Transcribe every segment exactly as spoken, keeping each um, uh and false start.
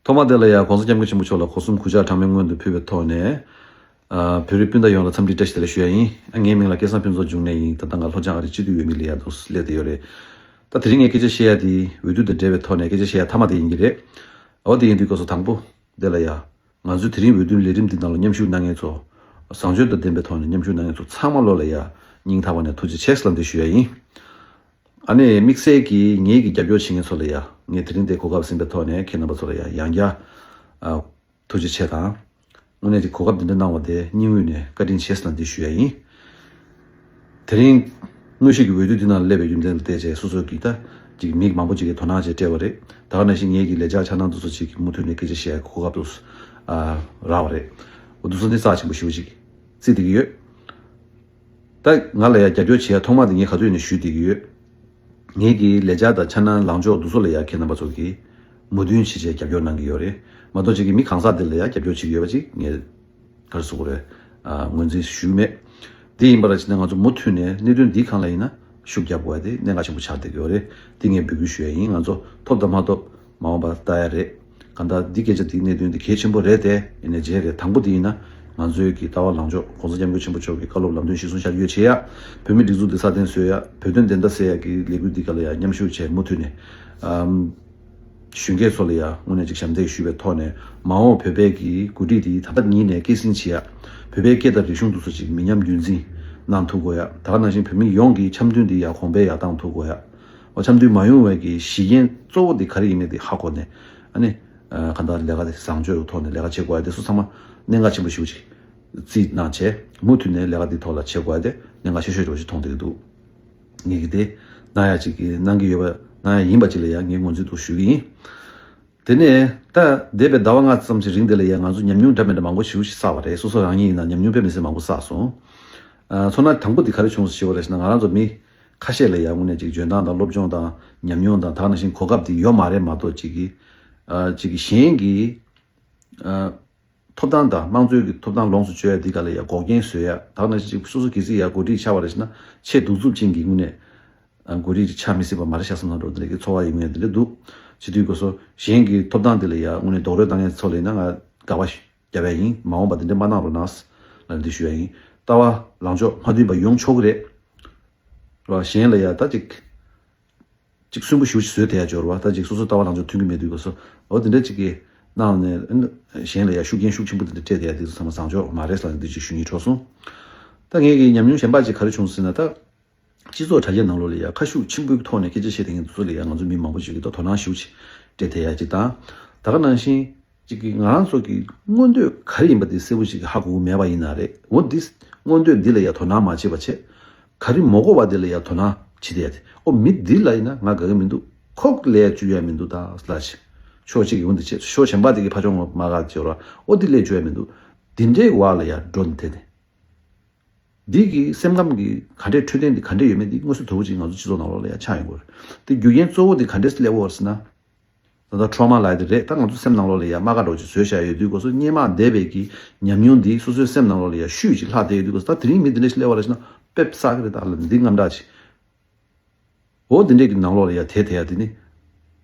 ཐོག་མ་དེ་ལ་ཡང་གོང་ས་སྐྱབས་མགོན་ཆེན་པོ་མཆོག་ལ་སྒོ་གསུམ་གུས་ཕྱག་གྲངས་མེད་སྔོན་དུ་ཕུལ་བའི་ཐོག་ནས། ཨ། བོད་རིགས་སྤུན་ཟླ་ཡོངས་ལ་འཚམས་འདྲི་བཀྲ་ཤིས་བདེ་ལེགས་ཞུ་ཡ་ཡིན། ཨ། ངའི་མིང་ལ་སྐལ་བཟང་ཕུན་ཚོགས་འབྱུང་གནས་ཡིན། ད་ལྟ་ང་ལྷོ་བྱང་ཨ་རིའི་སྤྱི་འཐུས་འོས་མི་ལ་ཡ་དུ་སླེབས་བསྡད་ཡོད་རེད། ད་དེ་རིང་ངས་སྐད་ཆ་བཤད་ཡ་དེ་འོས་བསྡུ་དང་འབྲེལ་བའི་ཐོག་ནས་སྐད་ཆ་བཤད་ཡ་མཐའ་མ་དེ་ཡིན་གྱི་རེད། འོ་དེ་ཡིན་དུས་སྐབས་སུ་དང་པོ་དེ་ལ་ཡ། ང་ཚོའི་དེ་རིང་འོས་བསྡུའི་ལས་རིམ་འདི་ནང་ལ་མཉམ་ཞུགས་གནང་མཁན་ཚོ། བཟང་སྤྱོད་དང་ལྡན་པའི་ཐོག་ནས་མཉམ་ཞུགས་གནང་མཁན་ཚོ་ཚང་མ་ལོ་ལ་ཡ། སྙིང་ཐག་པ་ནས་ཐུགས་རྗེ་ཆེ་ཟེར་ལབ་འདི་ཞུ་ཡ་ཡིན། ཨ་ནི་དམིགས་བསལ་གྱིས་ངེད་ཀྱི་རྒྱབ་སྐྱོར་བྱེད་མཁན་ཚོ་ལ་ཡ། ངས་དེ་རིང་འདིར་གོ་སྐབས་ཟིན་པའི་ཐོག་ནས་ཁྱེད་རྣམ་པ་ཚོ་ལ་ཡ་ཡང་བསྐྱར། ཨ། ཐུགས་རྗེ་ཆེ་དང་། དངོས་གནས་ཀྱི་གོ་སྐབས་འདི་འདྲ་གནང་བ་དེ་སྙིང་དབུས་ནས་བཀའ་དྲིན་ཆེ་ཟེར་ལབ་འདི་ཞུ་ཡ་ཡིན། དེ་རིང་། དངོས་གཞི་གི་འོས་བསྡུ་འདི་ནང་སླེབས་པའི་རྒྱུ་མཚན་ལ་བལྟས་བྱས་སོ་སོ་གིས་ད་ཅིག་མི་མང་པོ་ཅིག་གིས་དོ་སྣང་བྱས་སྤྲད་པ་རེད། ད་ག་ནང་བཞིན་ངེད་ཀྱི་ལས་འཆར་འཆར་སྣང་དེ་ཚོ་ཅིག་མུ་མཐུད་ནས་སྐད་ཆ་བཤད་གོ་སྐབས་དེ་ཚོ། ཨ། རག་པ་རེད། འོ་དེ་ཚོ་འདི་རྩ་ཆེན་པོ་ཞེ་པོ་ཅིག་བརྩིས་བསྡད་ཀྱི་ཡོད། ད་ང་ལ་ཡ་རྒྱབ་སྐྱོར་བྱེད་ཡ་ཐོག་མ་དེ་ངས་ག་དུས་ནས་ཞུས་བསྡད་ཀྱི་ཡོད། ངེད་ཀྱི་ལས་འཆར་དང་འཆར་སྣང་ལངས་ཕྱོགས་དེ་ཚོ་ལ་ཡ་ཁྱེད་རྣམ་པ་ཚོ་གིས་མོས་མཐུན་བྱེད་ཆེད་རྒྱབ་སྐྱོར་གནང་གི་ཡོད་རེད། མ་གཏོགས་ཅིག་གིས་མི་གང་ཟག་དེ་ལ་ཡ་རྒྱབ་སྐྱོར་བྱེད་ཀྱི་ཡོད་པ་ཅིག་ངས་ག་རེ་ཟེར་དགོས་རེད། ཨ། ངོས་འཛིན་ཞུས་མེད། དེ་ཡིན་པ་ར་བྱས་ན་ང་ཚོ་མུ་མཐུད་ནས་གནད་དོན་འདིའི་སྒང་ལ་ཡིན་ན་ཤུགས་རྒྱབ་དགོས་ཡ་དེ་གནད་འགག་ཆེན་པོ་ཆགས་བསྡད་ཀྱི་ཡོད་རེད། དེ་ངས་འབོད་སྐུལ་ཞུ་ཡ་ཡིན། ང་ཚོ་ཐོབ་དང་མ་ཐོབ་མ་འོངས་པ་ལྟ་ཡ་རེད། གང་ལྟར་འདི་སྐད་ཆ་འདིའི་གནད་དོན་འདི་གལ་ཆེན་པོ་རེད་དེ། ཡིན་ནའི་རྗེས་རེད། དང་པོ་དེ་ཡིན་ན་ང་ཚོའི་གི་ལྟ་བ་ལངས་ཕྱོགས་གོང་ས་སྐྱབས་མགོན་ཆེན་པོ་མཆོག་གི་བཀའ་སློབ་ལམ་སྟོན་གཞིར་བཟུང་ཤར་བསྐྱོད་བྱེད་ཡ། བོད་མི་སྒྲིག་འཛུགས་འདི་སྲ་བརྟན་བཟོ་ཡ། བོད་དོན་བདེན་མཐའ་གསལ་ཡ་གི་ལས་འགུལ་འདི་ག་ལ་ཡ་མཉམ་ཞུགས་བྱས་མུ་མཐུད་ནས། ཨམ། གཞོན་སྐྱེས་ཚོ་ལ་ཡ་དངོས་གནས་ཅིག་ཞབས་འདེགས་ཞུ་བའི་ཐོག་ནས་མ་འོངས་བོད་པའི་གི་འགོ་ཁྲིད་འདི་ད་ལྟ་ཉིད་ནས་སྐྱེད་སྲིང་བྱེད་ཡ། བོད་པའི་སྐད་དང་རིག་གཞུང་དེ་ཚོ་ཅིག་མི་ཉམས་རྒྱུན་འཛིན་གནང་ཐུབ་དགོས་ཡ། ད་ག་ནང་བཞིན་བོད་མི་ཡོངས་ཀྱི་འཆམ་མཐུན་འདི་ཡ་གོང་འཕེལ་ཡར་བཏང་ཐུབ་དགོས་ཡ། འོ་འཆམ་མཐུན་མ་ཡོང་བའི་གི་གཞི་རྐྱེན་གཙོ་བོ་འདི་ག་རེ་ཡིན་མིན་འདི་ཧ་གོ་ནས། ཨ་ནི། ཨ། གང་ལྟར་ལས་ཀ་དེ་བཟང་སྤྱོད་ཀྱི་ཐོག་ནས་ལས་ཀ་བྱེད་དགོས་ཡ་དེ་ཚོ་ཚང་མ་གནད་འགག་ཆེན་པོ་ཞེ་པོ་ཅིག་བརྩིས་གནང་བྱས་མུ་མཐུད་ནས་ལས་ཀ་འདི་ཐོག་ལ་བྱེད་དགོས་ཡ་དེ་གནད་འགག་ཆེ་ཤོས་ཅིག་མཐོང་བསྡད་ཀྱི་འདུག་ངེད་ཀྱིས་དེ་གནང་ཡ་ཅིག་གི་གནང་གི་ཡོད་པ་གནང་ཡ་ཡིན་པ་ཅིག་ལ་ཡང་ངས་ངོས་འཛིན་དུ་ཞུ་གི་ཡིན། དེ་ནས་ད་འདས་པའི་ཟླ་བ་ལྔ་ཙམ་ཞིག་རིང་དེ་ལ་ཡང་ང་ཚོ་ཉམས་མྱོང་འདྲ་མི་འདྲ་མང་པོ་ཞེ་པོ་ཞིག་བསགས་པ་རེད། སོ་སོ་རང་ཉིད་ཡིན་ན་ཉམས་མྱོང་དཔེ་མི་སྲིད་མང་པོ་བསགས་སོང་། ཨ། མཚོན་ན་དང་པོ་དེ་ག་རེ་བྱུང་སོང་ཞེས་པ་རེད་ཟེར་ན། ང་རང་ཚོ་མི་ཁ་ཤས་ལ་ཡང་དངོས་གནས་ཅིག་འཇོན་ཐང་དང་སློབ་སྦྱོང་དང་ཉམས་མྱོང་དང་ད་ག་ནང་བཞིན་གོ་སྐབས་དེ་ཡོད་མ་རེད་མ་གཏོགས་ཅིག་གིས། ཨ། ཅིག་གིས་གཞན་གྱི། ཨ། ཐོབ་ཐང་དང་དམངས་གཙོའི་གི་ཐོབ་ཐང་ལོངས་སུ་སྤྱོད་ཡ་འདི་ག་ལ་ཡ་འགོག་རྐྱེན་བཟོ་ཡ། ད་ག་ནང་བཞིན་ཅིག་སོ་སོ་གལ་སྲིད་ཡ་འགོ་ཁྲིད་ཆགས་པ་རེད་ཟེར་ན་ཆེས་གདུག་རྩུབ་ཅན་གྱི་དངོས་གནས། ཨ། འགོ་ཁྲིད་ཅིག་ཆགས་མི་སྲིད་པ་མ་རེད་ཤག་བསམ་བསམ་འདྲ་བོ་དེ་འདྲ་གི་ཚོར་བ་ཡོད་མཁན་དེ་འདྲ་འདུག་བྱེད་དུས་སྐབས་སུ་གཞན་གྱི་ཐོབ་ཐང་དེ་ལ་ཡ་དངོས་གནས་རྡོག་རོལ་བཏང་མཁན་ཚོ་ལ་ཡིན་ན་ང་དགག་པ་རྒྱབ་ཡ་ཡིན། མ་འོངས་པ་དེ་འདྲ་མ་གནང་རོགས་གནང་ལབ་འདི་ཞུ་ཡ་ཡིན། ལྟ་བ་ལངས་ཕྱོགས་མ་མཐུན་པ་ཡོང་ཆོག་གི་རེད། རེད་བ། གཞན་ལ་ཡ་ད་ཅིག་ཅིག་སུན་པོ་ཞེ་པོ་ཅིག་བཟོས་བསྡད་ཡ་འབྱོར་བ། ད་ཅིག་སོ་སོ་ལྟ་བ་ལངས་ཕྱོགས་མཐུན་གྱི་མེད་དུས་སྐབས་སུ་འོ་དེ་འདྲ་ཅིག་གིས་གནང་ནས་གཞན་ལ་ཡ་ཤུགས་རྐྱེན་ཤུགས་ཆེན་པོ་དེ་འདྲ་སྤྲད་བསྡད་ཡ་དེ་ཚོ་ཚང་མ་བཟང་ཕྱོགས་མ་རེད་ཟེར་ནས་འདི་ཅིག་ཞུ་སྙིང་བྲོ་སོང་། ད་ངས་ཀྱི་ཉམས་མྱོང་གཞན་པ་ཅིག་ག་རེ་བྱུང་ཟེར་ན། ད་སྤྱི་ཚོགས་དྲ་རྒྱའི་ནང་ལོགས་ལ་ཡ་ཁ་ཤུགས་ཆེན་པོའི་ཐོག་ནས་སྐད་ཆ་བཤད་བསྡད་མཁན་དེ་ཚོ་ལ་ཡ་ང་ཚོ་མི་མང་པོ་ཞིག་གིས་ད་དོ་སྣང་ཞེ་པོ་ཅིག་སྤྲད་བསྡད་ཡ་ཅིག་དང་། ད་ག་ནང་བཞིན། གཅིག་གིས་ང་རང་ཚོ་གི་མངོན་འདོད་ག་རེ་ཡིན་པ་དེ་གསལ་པོ་ཞིག་ཧ་གོ་གི་མེད་པ་ཡིན་ན་རེད། འོ་འདི་མངོན་འདོད་འདི་ལ་ཡ་དོ་སྣང་མ་བྱེད་པ་བྱས། ག་རེ་མ་དགོས་པ་དེ་ལ་ཡ་དོ་སྣང་བྱེད་བསྡད་ཡ་དེ། ཨོ་མི་འདི་ལ་ཡིན་ན་ང་དགའ་གི་མི་འདུག་ཁོ་ལས་བཅུག་ཡ་མི་འདུག་ད་ལ་ཕྱོགས་གཅིག་གི་འོ་འདི་བྱེད། ཕྱོགས་གཞན་པ་དེ་གི་ཕ་ཕྱོགས་ངོ་མ་དགའ་བྱེད་ར། ཨོ་འདི་ལས་བཅུག་ཡ་མི་འདུག་འདི་འདྲའི་བར་ལ་ཡ་འགྲོ་འདི་དེ་ནས། འདི་གི་སེམས་ཁམས་ཀྱི་ག་འདྲའི་འཕྲོད་བསྟེན་འདི་ག་འདྲས་ཡོད་མེད་འདི་མངོན་གསལ་དོད་པོ་ཅིག་ང་ཚོ་སྤྱི་ཚོགས་ནང་ལོགས་ལ་ཡ་ཆགས་ཡོང་གི་རེད། དེ་རྒྱུ་རྐྱེན་གཙོ་བོ་འདི་ག་འདྲས་སླེབས་ཡོད་རེད་ཟེར་ན། ད་ལྟ་ཊོ་མ་ལབ་ཡ་དེ་རེད། ད་ང་ཚོ་སེམས་ནང་ལོགས་ལ་ཡ་རྨ་ཁ་འདྲ་བོ་ཅིག་བཟོས་བཞག་ཡོད་དུས་སྐབས་སུ་སྔོན་མ་འདས་པའི་གི་ཉམས་མྱོང་འདི་སོ་སོའི་སེམས་ནང་ལོགས་ལ་ཡ་ཤུགས་ཅིག་ལྷག་བསྡད་ཡོད་དུས་སྐབས་སུ། ད་དེ་རིང་མི་འདི་འདྲ་ཞིག་སླེབས་པ་རེད་ཟེར་ན་དཔེ་བསགས་ཀྱི་རེད། ད་ལ་འདི་དངངས་སྐྲག་ཅིག་འོ་འདི་འདྲས་ཀྱི་ནང་ལོགས་ལ་ཡ་དེད་དེ་ཡ་དེ་ནི།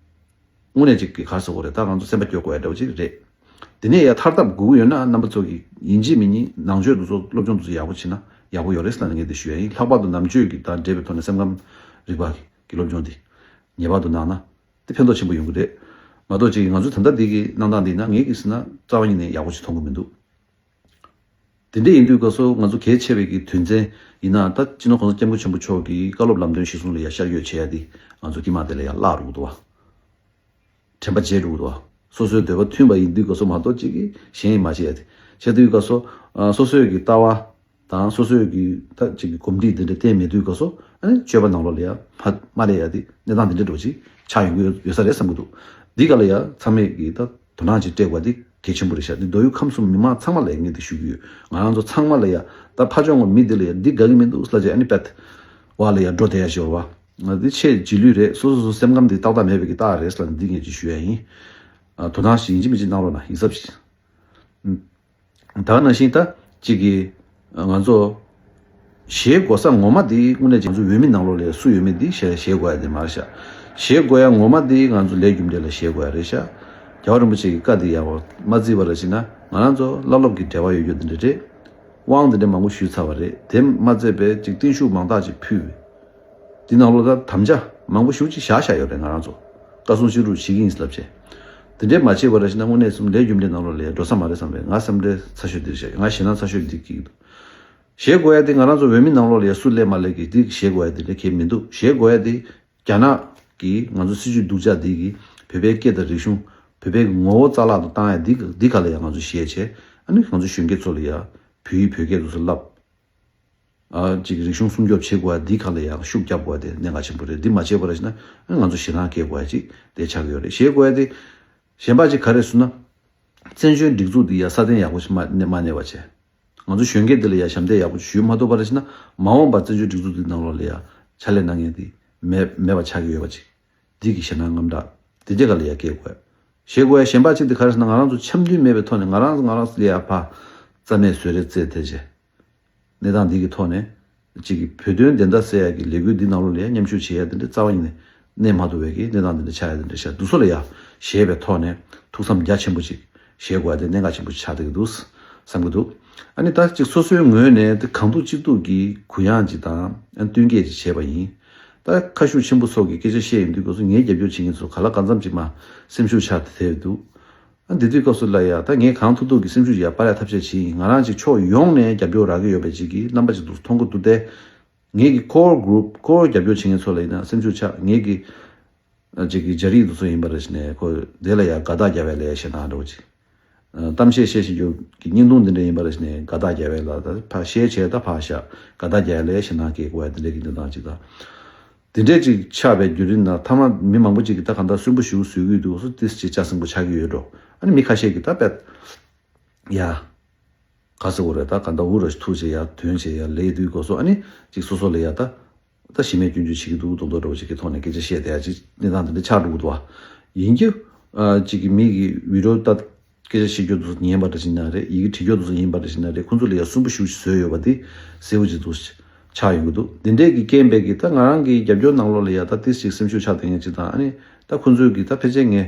དངོས་གནས་ཅིག་གི་ག་རེ་ཟེར་དགོས་རེད། ད་ང་ཚོ་སེམས་པ་སྐྱོ་དགོས་ཡ་འདྲ་བོ་ཅིག་རེད། དེ་ནས་ཡ་ཐར་ཐབས་དགོས་ཀྱི་ཡོད་ན་རྣམ་པ་ཚོ་གི་ཡིན་གཅིག་མིན་གཉིས་ནང་ཆོས་དེ་ཚོ་སློབ་སྦྱོང་དེ་ཚོ་ཡག་པོ་བྱེད་ན་ཡག་པོ་ཡོད་རེད་ཟེར་ནས་ངས་དེ་ཞུ་ཡ་ཡིན། ལྷག་པར་དུ་ནང་ཆོས་ཀྱི་དང་འབྲེལ་བའི་ཐོག་ནས་སེམས་ཁམས་རིག་པ་གི་སློབ་སྦྱོང་དེ་ངེས་པར་དུ་གནང་ན་དེ་ཕན་ཐོགས་ཆེན་པོ་ཡོང་གི་རེད། མ་གཏོགས་ཅིག་ང་ཚོ་ད་ལྟ་འདི་གི་གནང་སྟངས་འདི་ན་ངས་གི་ཟེར་ན་རྩ་བ་ཉིད་ནས་ཡག་པོ་ཞིག་མཐོང་གི་མི་འདུག་དེ་འདྲ་ཡིན་དུས་སྐབས་སུ་ང་ཚོ་གལ་ཆེ་བའི་གི་དོན་ཚན་ཡིན་ན། ད་སྤྱི་ནོར་༸གོང་ས་༸སྐྱབས་མགོན་ཆེན་པོ་མཆོག་གི་བཀའ་སློབ་ལམ་སྟོན་གཞིར་བཟུང་ལ་ཡ་ཤར་བསྐྱོད་བྱེད་ཡ་དེ་ང་ཚོ་དཀྱིལ་མ་དེ་ལ་ཡ་བརླག་འགྲོ་གི་འདུག་བ། དྲན་པ་བརྗེད་འགྲོ་གི་འདུག་བ། སོ་སོའི་འདོད་པ་མཐུན་པ་ཡིན་དུས་སྐབས་སུ་མ་གཏོགས་གཅིག་གིས་གཞན་ཡིན་མ་བྱེད་ཡ་དེ། བྱེད་དུས་སྐབས་སུ། ཨ། སོ་སོའི་གི་ལྟ་བ་དང་སོ་སོའི་གི་ད་གཅིག་གི་གོམས་འདྲིས་འདི་འདྲ་བསྟེན་མེད་དུས་སྐབས་སུ། ཨ་ནི་སྤྱོད་པ་ནང་ལོགས་ལ་ཡ་མ་མ་སླེབས་ཡ་དེ་གནས་སྟངས་འདི་འདྲ་འདྲ་བོ་ཅིག་ཆགས་ཡོང་གི་ཡོད་ས་རེད་བསམ་གི་འདུག་འདི་ག་ལ་ཡ་ཚང་མས་གི་ད་དོ་སྣང་ཅིག་སྤྲད་དགོས་པ་འདི་གལ་ཆེན་པོ་རེད་ཤག་འདི་མདོ་དབུས་ཁམས་གསུམ་མི་མང་ཚང་མ་ལ་ངས་འདི་ཞུ་གི་ཡོད། ང་རང་ཚོ་ཚང་མ་ལ་ཡ་ད་ཕར་ཕྱོགས་ངོ་མི་འདི་ལ་ཡ་འདི་དགའ་གི་མི་འདུག་ལབ་བྱས་ཨ་ནི་པད་བ་ལ་ཡ་འགྲོ་བསྡད་ཡ་ཞོར་བ། ང་འདི་ཆེས་རྗེས་ལུས་རེད། སོ་སོ་སོ་སེམས་ཁམས་འདི་ཏག་ཏག་མེད་པའི་གི་རྟགས་རེད་ལབ་འདི་ངས་ཅིག་ཞུ་ཡ་ཡིན། ཨ། དོ་སྣང་ཞིག་ཡིན་གཅིག་མིན་གཅིག་གནང་རོགས་གནང་། ཡིན་ཟབ་ཞིག་ད་ག་ནང་བཞིན་ད་གཅིག་གི་ང་ཚོ་ཞེད་དགོས་ས་ངོ་མ་དེ་དངོས་གནས་ང་ཚོ་འོས་མི་ནང་ལོགས་ལ་སུ་ཡོད་མེད་དེ་ཞེད་ཞེད་དགོས་ཡ་དེ་མ་རེད་ཤག་ཞེད་དགོས་ཡ་ངོ་མ་དེ་ང་ཚོ་ལས་རྒྱུ་འབྲས་ལ་ཞེད་དགོས་ཡ་རེད་ཤག་རྒྱལ་བ་རིན་པོ་ཆེ་གི་བཀའ་འདི་ཡག་པོ་མ་བརྩིས་པ་རེད་ཟེར་ན། ང་རང་ཚོ་བླ་སློབ་ཀྱི་འབྲེལ་བ་ཡོད་རྒྱུ་འདི་འདྲ་རེད། དབང་འདི་འདྲ་མང་པོ་ཞུས་ཚར་བ་རེད། དེ་མ་ཚད་པའི་ཅིག་བརྟན་བཞུགས་མང་དག་ཅིག་ཕུལ་བས། འདི་ནང་ལོགས་ད་དམ་བཅའ་མང་པོ་ཞེ་པོ་ཅིག་བཞག་བཞག་ཡོད་རེད། ང་རང་ཚོ་བཀའ་གསུང་བཤད་སྒྲུབ་བྱེད་ཀྱི་ཡིན་ལབ་བྱས། འདི་འདྲས་མ་བྱས་པ་རེད་ཟེར་ན་དངོས་གནས་སེམས་ལས་རྒྱུ་འབྲས་ནང་ལོགས་ལ་ཡ་འགྲོ་ས་མ་རེད་བསམ་པས། ང་སེམས་ཁྲལ་ཚ་ཤོས་འདི་རེད་ཤག་ང་ཞེད་སྣང་ཚ་ཤོས་འདི་སྐྱེ་གི་འདུག་ཞེད་དགོས་ཡ་དེ་ང་རང་ཚོ་བོད་མི་ནང་ལོགས་ལ་ཡ་སུ་སླེབས་མ་སླེབས་ཀྱི་འདི་ཞེད་དགོས་ཡ་དེ་འདྲ་གལ་མི་འདུག་ཞེད་དགོས་ཡ་དེ་རྒྱ་ནག་གིས་ང་ཚོ་སྲིད་ཇུས་སྡུག་ཅག་འདི་གིས་བོད་པའི་སྐད་དང་རིག་གཞུང་། བོད་པའི་ངོ་བོ་རྩ་བརླག་ཏུ་བཏང་ཡ་འདི་འདི་ག་ལ་ཡ་ང་ཚོ་ཞེད་བྱས། ཨ་ནི་ང་ཚོ་གཞོན་སྐྱེས་ཚོ་ལ་ཡ་བོད་ཡིག་བོད་སྐད་དུ་སུ་བསླབ། ཨ་ཅིག་རིག་གཞུང་སྲུང་སྐྱོབ་བྱེད་དགོས་པ་འདི་ག་ལ་ཡང་ཤུགས་རྒྱབ་དགོས་པ་དེ་གནད་འགག་ཆེན་པོ་རེད། འདི་མ་བྱས་པ་རེད་ཟེར་ན་ང་ཚོ་ཞེད་སྣང་སྐྱེ་དགོས་པ་ཅིག་དེ་ཆགས་ཀྱི་ཡོད་རེད། ཞེད་དགོས་པ་དེ་གཞན་པ་ཅིག་ག་རེ་ཟེར་ན། བཙན་བྱོལ་སྒྲིག་འཛུགས་འདི་ཡང་སྲ་བརྟན་ཡག་པོ་ཞིག་མ་གནས་མ་གནས་པ་བྱས། ང་ཚོ་གཞོན་སྐྱེས་འདི་ལ་ཡང་ཞབས་འདེགས་ཡག་པོ་ཞུས་མ་ཐུབ་པ་རེད་ཟེར་ན། མ་འོངས་པར་བཙན་བྱོལ་སྒྲིག་འཛུགས་འདི་ནང་ལོགས་ལ་ཡང་ཕྱག་ལས་གནང་མཁན་འདི་མེད་མེད་པ་ཆགས་ཀྱི་ཡོད་པ་ཅིག་འདི་གི་ཞེད་སྣང་དངངས་སྐྲག་དེ་འདྲ་ག་ལ་ཡང་སྐྱེ་དགོས། ཞེད་དགོས་ཡ་གཞན་པ་གཅིག་དེ་ག་རེ་ཟེར་ན། ང་རང་ཚོ་འཆམ་མཐུན་མེད་པའི་ཐོག་ནས་ང་རང་ང་རང་ལ་ཡ་ཕ་རྩ་མེད་བཟོས་རེད་བཙལ་ཐལ་བྱས། གནས་སྟངས་འདི་གི་ཐོག་ནས་གཅིག་གི་བོད་དོན་བདེན་མཐའ་གསལ་ཡ་གི་ལས་འགུལ་འདི་ནང་ལོགས་ལ་ཡ་མཉམ་ཞུགས་བྱེད་ཡ་དེ་འདྲ་རྩ་བ་ཉིད་ནས་གནས་མ་ཐུབ་པའི་གི་གནས་སྟངས་དེ་འདྲ་ཆགས་ཡ་དེ་འདྲ་ཤག་འདུག་སེ་ལ་ཡ་ཞེད་པའི་ཐོག་ནས་ཐུགས་བསམ་རྒྱ་ཆེན་པོ་ཅིག་བཞེས་དགོས་ཡ་དེ་གནད་འགག་ཆེན་པོ་ཆགས་བསྡད་ཀྱི་འདུག་བསམ་གྱི་འདུག་ཨ་ནི་ད་ཅིག་སོ་སོའི་ངོས་ནས་དེ་གང་ཐུབ་ཅི་ཐུབ་ཀྱིས་གུ་ཡངས་ཅིག་དང་ཨ་བསྟུན་མཁས་ཅིག་བྱས་པ་ཡིན། ད་ཁ་ཤུགས་ཆེན་པོ་སོགས་ཀྱི་སྐད་ཆ་བཤད་ཡོང་དུས་སྐབས་སུ་ངའི་རྒྱབ་སྐྱོར་བྱེད་མཁན་ཚོ་ག་ལ་གང་འཚམ་ཅིག་མ་སེམས་ཤུགས་ཆག་དེ་དེ་འདུག་ཨ་འདི་དུས་སྐབས་སུ་ལ་ཡ་ད་ངས་གང་ཐུབ་ཐུབ་ཀྱི་སེམས་ཤུགས་ཡ་སྤར་ཡ་ཐབས་ཤེས་བྱེད་ཡིན། ང་རང་ཅིག་ཕྱོགས་ཡོངས་ནས་རྒྱབ་སྐྱོར་རག་གི་ཡོད་པའི་ཅིག་གི་རྣམ་པ་ཅིག་འདུག་མཐོང་གི་འདུག་སྟེ། ངེད་ཀྱི་core group core རྒྱབ་སྐྱོར་བྱེད་མཁན་ཚོ་ལ་ཡིན་ན་སེམས་ཤུགས་ཆག་ངེད་ཀྱི་ཨ་ཅིག་གི་སྦྱར་ཡིག་འདུག་སེ་ཡིན་པ་རེད་ཟེར་ནས་ཁོ་དེ་ལ་ཡ་དགའ་རྟགས་རྒྱག་པའི་ལས་ཞེད་སྣང་འདྲ་བོ་ཅིག་ཨ་གཏམ་བཤད་བཤད་བཞིན་རྒྱུ་གི་བརྙན་ཐུང་འདི་འདྲ་ཡིན་པ་རེད་ཟེར་ནས་དགའ་རྟགས་རྒྱག་པའི་ལ་ད་ཕར་བཤད་བྱས་ད་ཕར་བཞག་དགའ་རྟགས་རྒྱག་ཡ་ལས་ཞེད་སྣང་སྐྱེ་དགོས་ཡ་འདི་འདྲ་གི་གནས་སྟངས་ཅིག་དང་། དེ་འདྲས་ཅིག་ཆགས་པའི་བརྒྱུད་རིམ་ནང་མཐའ་མ་མི་མང་པོ་ཅིག་གིས་ད་གང་ལྟར་སུན་པོ་ཞེ་པོ་བཟོ་གི་འདུག་སོ་ཏིས་ཅིག་ལྕགས་སྲིན་པོ་ཆགས་ཀྱི་ཡོད་འགྲོ། ཨ་ནི་མི་ཁ་ཤས་ཀྱིས་ད་དཔེ་ཡ། ག་ཟེར་དགོས་རེད། ད་གང་ལྟར་འུ་ར་ཐུག་བྱས་ཡ་དོན་བྱས་ཡ་ལས་དུས་སྐབས་སུ་ཨ་ནི་ཅིག་སོ་སོ་ལ་ཡ་ད་ད་གཞི་མེད་སྐྱོན་བརྗོད་བྱེད་ཀྱི་འདུག་མདོག་མདོག་འདྲ་བོ་ཅིག་གི་ཐོག་ནས་སྐད་ཆ་བཤད་བསྡད་ཡ་ཅིག་གནས་སྟངས་དེ་འདྲ་ཆགས་འགྲོ་གི་འདུག་བ། ཡིན་གྱི་ཨ་ཅིག་གི་མི་གི་བི་ཌི་ཡོ་ད། སྐད་ཆ་བཤད་རྒྱུ་དེ་ཚོ་ཉན་པ་འདྲ་ཞིག་ན་རེད། ཡི་གེ་བྲིས་རྒྱུ་དེ་ཚོ་ཡིན་པ་འདྲ་ཞིག་ན་རེད། ཁོང་ཚོ་ལ་ཡ་སུན་པོ་ཞེ་པོ་ཞིག་བཟོས་ཡོད་པ་དེ་གསལ་པོ་ཅིག་འདུག་ཆགས་ཡོང་གི་འདུག་འདི་འདྲས་ཀྱི་རྐྱེན་པས་ཀྱི་ད་ང་རང་གི་རྒྱབ་སྐྱོར་ནང་ལོགས་ལ་ཡ་ད་ཏིས་ཅིག་སེམས་ཤུགས་ཆག་དེ་ངས་ཅིག་དང་ཨ་ནི་ད་ཁོང་ཚོས་ཀྱི་ད་ཕལ་ཆེར་ངས་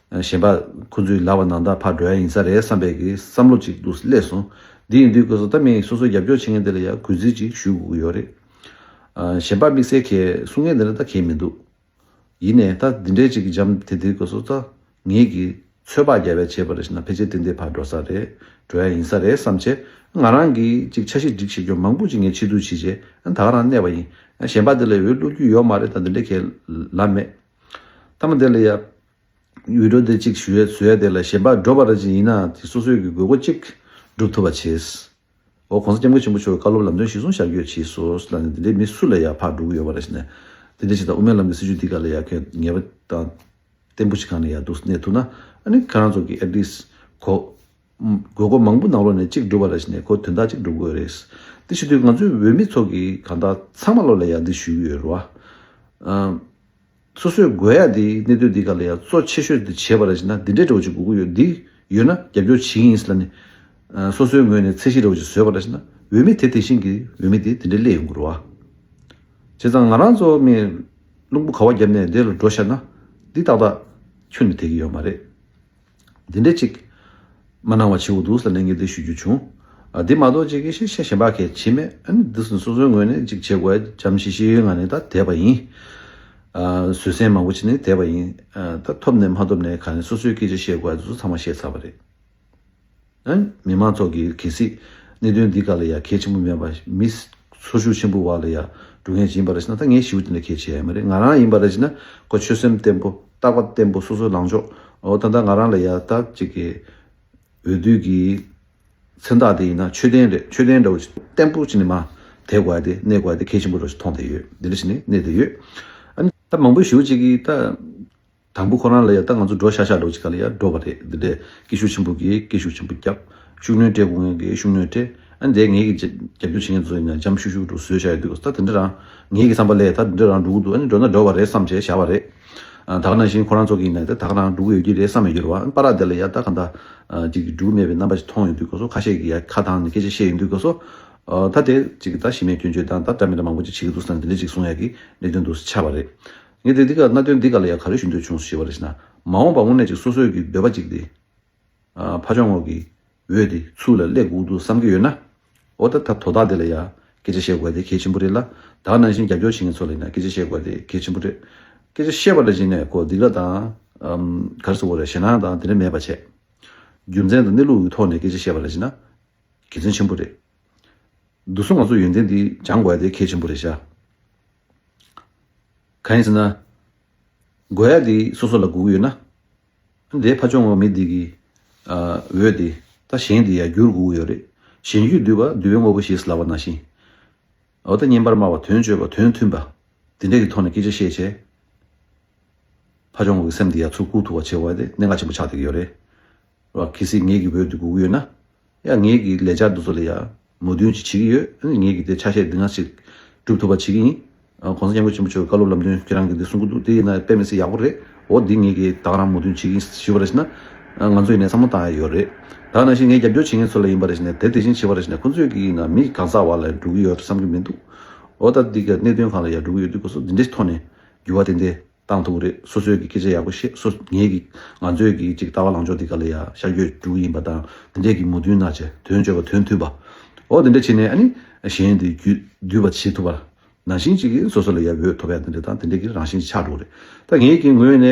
གཞན་པ་ཁོང་ཚོའི་ལབ་པ་ནང་ལྟར་ཕར་འགྲོ་ཡ་ཡིན་ས་རེད་བསམ་པའི་གི་བསམ་བློ་ཅིག་འདུག་སླེབས་སོང་། འདི་ཡིན་དུས་སྐབས་སུ་ད་མི་སོ་སོའི་རྒྱབ་སྐྱོར་བྱེད་མཁན་དེ་ལ་ཡ་གུས་བརྩི་ཅིག་ཞུ་དགོས་ཀྱི་ཡོད་རེད། གཞན་པ་དམིགས་བསལ་གྱི་གསུང་མཁན་དེ་ལ་ད་གལ་མི་འདུག་ཡིན་ནའི་ད་འདི་འདྲའི་ཅིག་གི་འཇམ་དེ་དེའི་སྐབས་སུ་ད་ངེད་ཀྱིས་ཚོད་དཔག་བརྒྱབ་པའི་བྱས་པ་རེད་ཟེར་ན་ཕལ་ཆེར་ཏན་ཏན་ཕར་འགྲོ་ས་རེད། འགྲོ་ཡ་ཡིན་ས་རེད་བསམ་བྱས་ང་རང་གིས་ཅིག་འཆར་གཞི་སྒྲིག་བྱེད་རྒྱུ་མང་པོ་ཅིག་ངས་ཕྱིར་བསྡུ་བྱས་རྗེས་ད་ག་རང་གནས་པ་ཡིན། གཞན་པ་དེ་ལ་འོས་བླུག་རྒྱུ་ཡོད་མ་རེད། ད་འདི་འདྲའི་གལ་ལ་མེད། ཐ་མ་དེ་ལ་ཡ་བི་ཌི་ཡོ་དེ་ཅིག་ཞུ་ཡ་བཟོ་ཡ་དེ་ལ་གཞན་པ་འགྲོ་བ་ར་ཅིག་ཡིན་ན་དེ་སོ་སོའི་གི་དགོས་མཁོ་ཅིག་སྒྲུབ་ཐུབ་པ་བྱས། འོ་༸གོང་ས་༸སྐྱབས་མགོན་ཆེན་པོ་མཆོག་གི་བཀའ་སློབ་ལམ་སྟོན་གཞིར་བཟུང་ཤར་བསྐྱོད་བྱས་སོ་ལབ་ནས་འདི་འདྲའི་མི་སུ་ལ་ཡང་ཕར་འགྲོ་གི་ཡོད་པ་རེད་ཟེར་ནས་འདི་འདྲ་ཞིག་དང་དབུ་མའི་ལམ་གྱི་སྲིད་བྱུས་འདི་ག་ལ་ཡང་ཁྱོད་ངེས་པ་དང་བརྟན་པོ་ཞིག་གང་ལ་ཡང་འདུག་གནས་ཐུབ་ན་ཨ་ནི་ཁྱེད་རང་ཚོ་གི་at least་གོ་དགོས་མཁོ་མང་པོ་ནང་ལོགས་ནས་གཅིག་འགྲུབ་པ་རེད་ཟེར་ནས་ཁོ་དོན་དག་གཅིག་འགྲུབ་དགོས་རེད། འདི་བྱེད་དུས་ང་ཚོའི་འོས་མི་ཚོ་གི་གང་ལྟར་ཚང་མ་ལོ་ལ་ཡང་འདི་ཞུ་གི་ཡོད་རེད་བ། སོ་སོའི་དགོས་ཡ་དེ་གནད་དོན་འདི་ག་ལ་ཡ་གཙོ་ཆེ་ཤོས་དེ་བྱས་པ་རེད་ཟེར་ན་འདི་འདྲའི་འདྲ་བོ་ཅིག་དགོས་ཀྱི་ཡོད། འདི་ཡོད་ན་རྒྱབ་སྐྱོར་བྱེད་ཀྱི་ཡིན་ཟེར་ལབ་ནས་སོ་སོའི་ངོས་ནས་ཚད་གཞི་འདྲ་བོ་ཅིག་བཟོས་པ་རེད་ཟེར་ན་འོས་མི་དེ་དེ་བཞིན་གྱི་འོས་མི་དེ་དེ་འདྲའི་སླེབས་ཡོང་གི་རེད་བ། བྱས་ཙང་ང་རང་ཚོ་མི་རླུང་བུ་ག་བ་བརྒྱབ་ནས་འདི་ལ་འགྲོ་ཤར་ན་འདི་ཏག་ཏག་ཁྱོན་ནས་བསྡད་ཀྱི་ཡོད་མ་རེད། འདི་འདྲ་ཅིག་མ་གནང་བ་བྱེད་དགོས་འདུག་ཟེར་ལན་འདི་ཞུ་རྒྱུ་བྱུང་། ཨ་འདི་མ་གཏོགས་ཅིག་གི་ཤེས་བྱ་གཞན་པ་གལ་ཆེ་མེད། ཨ་ནི་འདི་སོ་སོའི་ངོས་ནས་ཅིག་བྱེད་དགོས་འཇམ་ཤི་ཤི་ཡོད་ང་ནས་ད་བསྡད་པ་ཡིན། ཨ་བཟོད་བསྲན་མང་པོ་བྱས་ནས་བསྡད་པ་ཡིན། ཨ་ད་ཐོབ་ནས་མ་ཐོབ་ནས་ག་ནས་སོ་སོའི་སྐད་ཆ་བཤད་དགོས་འདུག་ཚང་མ་བཤད་ཚར་བ་རེད། ཨ་མི་མང་ཚོགས་ཀྱིས་གལ་སྲིད་གནད་དོན་འདི་ག་ལ་ཡ་གལ་ཆེན་པོ་མེད་པ་མི་ཚོར་ཤུགས་ཆེན་པོ་བ་ལ་ཡ་འགྲོ་མཁན་ཅིག་ཡིན་པ་རེད་ཟེར་ན་ད་ངས་ཞིབ་དེ་འདྲ་གལ་ཆེ་ཡ་མ་རེད། ང་རང་ཡིན་པ་རེད་ཟེར་ན་ཁོ་ཆོད་སེམས་བརྟན་པོ་རྟག་པ་བརྟན་པོ་སོ་སོའི་ལངས་ཕྱོགས་འོ་ད་ལྟ་ང་རང་ལ་ཡ་ད་ཅིག་གི་འོས་བསྡུ་གི་མཚན་རྟགས་དེ་ཡིན་ན་ཆོས་ལྡན་རེད། ཆོས་ལྡན་འདྲ་བོ་ཅིག་བརྟན་པོ་བྱས་ནས་མ་བསྡད་དགོས་ཡ་དེ་གནས་དགོས་ཡ་དེ་གལ་ཆེན་པོ་འདྲ་བོ་ཞིག་མཐོང་བསྡད་ཡོད། འདི་འདྲ་བྱས་ནས་གནས་བསྡད་ཡོད། ཨ་ནི་ད་མང་པོ་ཞེ་པོ་ཅིག་གིས་ད། དང་པོ་ཁོ་རང་ལ་ཡ་ད་ང་ཚོ་འགྲོ་ཤག་ཤག་འགྲོ་ཅིག་ག་ལ་ཡ་འགྲོ་བ་རེད། འདི་འདྲས་སྐད་ཤུགས་ཆེན་པོ་གིས་སྐད་ཤུགས་ཆེན་པོ་བརྒྱབ། ཤུགས་སྣོན་སྤྲད་དགོས་མཁན་གིས་ཤུགས་སྣོན་སྤྲད། ཨ་འདས་ངེད་ཀྱི་རྒྱབ་སྐྱོར་བྱེད་མཁན་ཚོ་ཡིན་ན་འཇམ་ཤུགས་ཤུགས་འགྲོ་བཟོས་བཞག་ཡོད་དུས་ད་འདི་འདྲ་རང་ངེད་ཀྱི་བསམ་པ་ལས་ད་འདི་འདྲ་རང་འགྲོ་གི་འདུག་ཨ་ནི་འགྲོ་ན་འགྲོ་བ་རེད་བསམ་བྱས་བཞག་པ་རེད། ད་ག་ནང་བཞིན་ཁོ་རང་ཚོ་གིས་ཡིན་ན་ད་ད་ག་རང་འགྲོ་གི་ཡོད་ཀྱི་རེད་བསམ་ཡོད་ཀྱི་རེད་བ། པ་ར་དེ་ལ་ཡ་ད་ག་འདྲ་ཅིག་འགྲོ་གི་མེད་པའི་རྣམ་པ་ཞིག་མཐོང་ཡོང་དུས་སྐབས་སུ་ཁ་ཤས་ཀྱིས་ཡ་ཁ་བཏང་ནས་སྐད་ཆ་བཤད་ཡོང་དུས་སྐབས་སུ། ད་དེ་ཅིག་ད་གཞི་མེད་སྐྱོན་བརྗོད་དང་ད་འདྲ་མི་འདྲ་མང་པོ་ཅིག་བྱེད་ཀྱི་འདུག་ཟེར་ན་འདི་འདྲ་ཅིག་གསུང་ཡ་གི་གནད་དོན་འདུག་ཆགས་པ་རེད། ངས་དེ་འདི་ག་གནད་དོན་འདི་ག་ལ་ཡང་ག་རེ་ཞུ་འདོད་བྱུང་ཞེས་པ་རེད་ཟེར་ན། མ་འོངས་པ་དངོས་གནས་ཅིག་སོ་སོའི་གི་འདོད་པ་ཅིག་དེ། ཨ་ཕ་ཇོ་ངོ་གི་འོས་དེ་ཚུར་ལ་སླེབས་དགོས་འདུག་བསམ་གྱི་ཡོད་ན། འོ་ད་ད་དོ་བདག་དེ་ལ་ཡ་སྐད་ཆ་བཤད་དགོས་དེ་གལ་ཆེན་པོ་རེད་ལ། ད་ག་ནང་བཞིན་རྒྱབ་སྐྱོར་བྱེད་མཁན་ཚོ་ལ་ཡིན་ན་སྐད་ཆ་བཤད་དགོས་དེ་གལ་ཆེན་པོ་རེད། སྐད་ཆ་བཤད་པ་ལ་བྱས་ནས་ཁོ་སྡིགས་ར་དང་། ཨམ་ག་རེ་ཟེར་དགོས་རེད། ཞེད་སྣང་དང་དེ་འདྲ་མེད་པ་བྱས། རྒྱུ་མཚན་དང་གནས་ལུགས་ཀྱི་ཐོག་ནས་སྐད་ཆ་བཤད་པ་ལ་བྱས་ན་དགེ་མཚན་ཆེན་པོ་རེད། འདུག་སེ་ང་ཚོ་ཡོན་ཏན་འདི་སྦྱང་དགོས་ཡ་དེ་གལ་ཆེན་པོ་རེད་ཤག་གང་ཡིན་ཟེར་ན། དགོས་ཡ་དེ་སོ་སོ་ལ་དགོས་ཀྱི་ཡོད་ན། འདིའི་ཕ་ཇོ་ངོ་མི་འདི་གི་ཨ་འོས་དེ་ད་གཞན་དེ་ཡ་བསྒྱུར་དགོས་ཀྱི་ཡོད་རེད། གཞན་རྒྱུད་འདུས་པ་འདུས་པའི་དངོས་པོ་ཞེས་ལབ་པ་ནང་བཞིན། འོ་ད་བསྙེན་པར་སྨྲ་བ་དོན་སྤྱོད་པ་དོན་མཐུན་པ། དེ་འདྲ་གི་ཐོག་ནས་སྐད་ཆ་བཤད་བྱས། ཕ་ཇོ་ངོ་གི་སེམས་དེ་ཡ་ཚུར་བཀུག་ཐུབ་པ་བྱེད་དགོས་ཡ་དེ་གནད་འགག་ཆེན་པོ་ཆགས་བསྡད་ཀྱི་ཡོད་རེད། ར་གལ་སྲིད་ངེད་ཀྱི་འོས་དེ་དགོས་ཀྱི་ཡོད་ན། ཡ་ངེད་ཀྱི་ལས་འཆར་འདི་ཚོ་ལ་ཡ་མོས་མཐུན་ཅིག་བྱེད་ཀྱི་ཡོད། ཨ་ནི་ངེད་ཀྱི་དེ་ཆ་ཤས་འདི་ང་ཞིག་སྒྲུབ་ཐུབ་པ་བྱེད་ཀྱི་ཡིན། ཨ་གོང་ས་སྐྱབས་མགོན་ཆེན་པོ་མཆོག་གི་བཀའ་སློབ་ལམ་སྟོན་ཁྱེད་རང་གི་འདི་གསུང་གི་འདུག་དེ་ཡིན་ན་དཔེ་མི་སྲིད་ཡག་པོ་རེད། འོ་འདི་ངེད་ཀྱིས་ད་ག་རང་མོས་མཐུན་བྱེད་ཀྱི་ཡིན་ཞུས་པ་རེད་ཟེར་ན། ཨ་ང་ཚོ་ཡིན་ནའི་བསམ་བློ་བཏང་ཡ་ཡོད་རེད། ད་ག་ནང་བཞིན་ངས་རྒྱབ་སྐྱོར་བྱེད་མཁན་ཚོ་ལ་ཡིན་པ་རེད་ཟེར་ནས་དེ་དེ་བཞིན་བྱེད་པ་རེད་ཟེར་ནས་ཁོ་ཚོས་ཀྱི་ཡིན་ན་མི་གང་ཟག་བ་ལ་འགྲོ་གི་ཡོད་བསམ་གྱི་མི་འདུག་འོ་ད་འདི་ག་གནད་དོན་གང་ལ་ཡ་འགྲོ་གི་ཡོད་དུས་ཁོ་ཚོ་འདི་འདྲའི་ཐོག་ནས་འགྱུར་བ་ཏན་ཏན་བཏང་ཐུབ་ཀྱི་རེད། སོ་སོའི་གི་སྐད་ཆ་ཡག་པོ་བཤད། སོ་ངེད་ཀྱི་ང་ཚོའི་གི་ཅིག་ལྟ་བ་ལངས་ཕྱོགས་འདི་ག་ལ་ཡ་ཤར་བསྐྱོད་འགྲོ་གི་ཡིན་པ་དང་། འདི་འདྲའི་གི་མོས་མཐུན་གནང་བྱས་དོན་སྤྱོད་པ་དོན་མཐུན་པ། འོ་འདི་འདྲ་བྱས་ནས་ཨ་ནི་གཞན་འདི་རྒྱུད་འདུས་པ་བྱེད་ཐུབ་པ་ནང་བཞིན་ཅིག་གི་སོ་སོ་ལ་ཡ་འོས་ཐོབ་ཡ་འདི་འདྲ་དང་འདི་འདྲའི་གི་རང་བཞིན་ཆགས་འགྲོ་གི་རེད། ད་ངེད་ཀྱི་ངོས་ནས་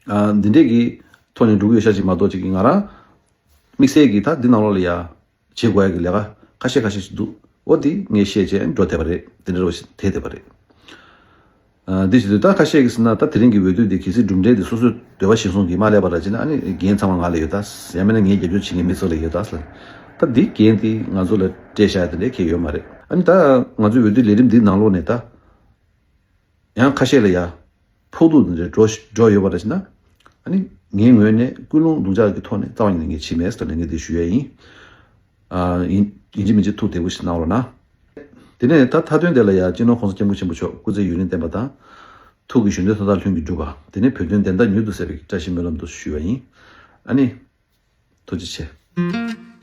ཨ་འདི་འདྲའི་གི་ཐོག་ནས་འགྲོ་གི་ཡོད་ཤག་ཅིག་མ་གཏོགས་ཅིག་གི་ང་རང་དམིགས་བསལ་གྱི་ད་འདི་ནང་ལོགས་ལ་ཡ་བྱེད་དགོས་ཡ་གི་ལས་ཀ་ཁ་ཤས་ཁ་ཤས་ཤིག་འདུག་འོ་འདི་ངས་བཤད་བྱས་འགྲོ་བསྡད་པ་རེད། དེ་འདྲ་རོ་ཞིག་དེ་བསྡད་པ་རེད། ཨ་འདི་བྱེད་དུས་ད་ཁ་ཤས་ཀྱིས་ཟེར་ན་ད་དེ་རིང་གི་འོས་བསྡུ་འདི་གལ་སྲིད་གྲུབ་འབྲས་འདི་སོ་སོའི་འདོད་པ་གཞིར་བཟུང་གིས་མ་སླེབས་པ་ར་ཅི་ན་ཨ་ནི་འགན་ཚང་མ་ང་ལ་ཡོད་ད། ཡང་མིན་ན་ངའི་རྒྱབ་སྐྱོར་བྱེད་མཁན་མི་ཚོ་ལ་ཡོད་ད་ཟེར། ད་འདི་འགན་འདི་ང་ཚོ་ལ་སྤྲད་བཞག་ཡ་དེ་འདྲའི་གལ་ཡོད་མ་རེད། ཨ་ནི་ད་ང་ཚོའི་འོས་བསྡུ་ལས་རིམ་འདི་ནང་ལོགས་ནས་ད། ཡང་ཁ་ཤས་ལ་ཡ། ཕོག་ཐུག་འདི་འདྲ་འགྲོ་འགྲོ་ཡོད་པ་རེད་ཟེར་ན། ཨ་ནི་ངའི་ངོས་ནས་ཀུན་སློང་སྡུག་ཅག་གི་ཐོག་ནས་རྩ་བ་ཉིད་ནས་ངས་བྱས་མེད་ཟེར་ནས་ངས་འདི་ཞུ་ཡ་ཡིན། ཨ་ཡིན་ཡིན་གཅིག་མིན་གཅིག་ཐུགས་དལ་པོ་ཞིག་གནང་རོགས་གནང་། དེ་ནས་ད་མཐའ་དོན་དེ་ལ་ཡ་སྤྱི་ནོར་༸གོང་ས་༸སྐྱབས་མགོན་ཆེན་པོ་མཆོག་སྐུ་ཚེ་ཡུན་རིང་བརྟན་པ་དང་། ཐུགས་ཀྱི་བཞེད་དོན་མཐའ་དག་ལྷུན་གྱིས་འགྲུབ་པ། དེ་ནས་བོད་དོན་བདེན་མཐའ་མྱུར་དུ་གསལ་བའི་བཀྲ་ཤིས་སྨོན་ལམ་དུ་ཞུ་བ་ཡིན། ཨ་ནི། ཐུགས་རྗེ་ཆེ།